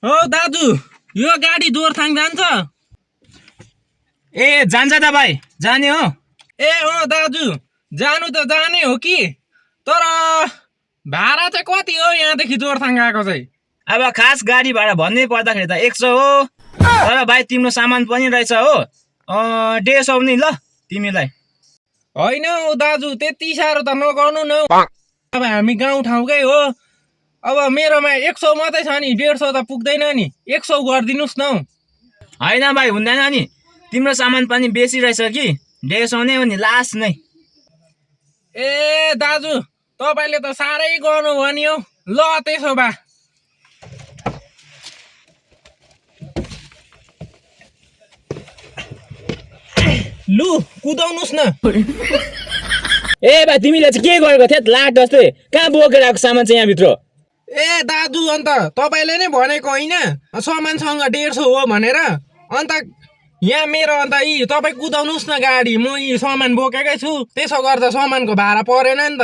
हो दाजु यो गाडी जोरथाङ जान्छ ए जान्छ त भाइ जाने हो ए दाजु जानु त जाने हो कि तर भाडा चाहिँ कति हो यहाँदेखि जोरथाङ गएको चाहिँ अब खास गाडी भाडा भन्नै पर्दाखेरि त 100 हो तर भाइ तिम्रो सामान पनि रहेछ हो 150 नि ल तिमीलाई होइन हौ दाजु त्यति साह्रो त नगर्नु न हौ। अब हामी गाउँ ठाउँकै हो अब मेरोमा 100 मात्रै छ नि 150 त पुग्दैन नि 100 गरिदिनुहोस् न हौ। होइन भाइ हुँदैन नि तिम्रो सामान पनि बेसी रहेछ कि 150 नै हो नि लास्ट नै ए दाजु तपाईँले त साह्रै गर्नुभयो नि हौ ल त्यसो भए लु कुदाउनुहोस् न ए भाइ तिमीले चाहिँ के गरेको थियौ लाट जस्तै कहाँ बोकेर आएको सामान चाहिँ यहाँभित्र ए दाजु अन्त तपाईँले नै भनेको होइन सामानसँग 150 हो भनेर अन्त यहाँ मेरो अन्त यी तपाईँ कुदाउनुहोस् न गाडी म यी सामान बोकेकै छु त्यसो गर्दा सामानको भाडा परेन नि त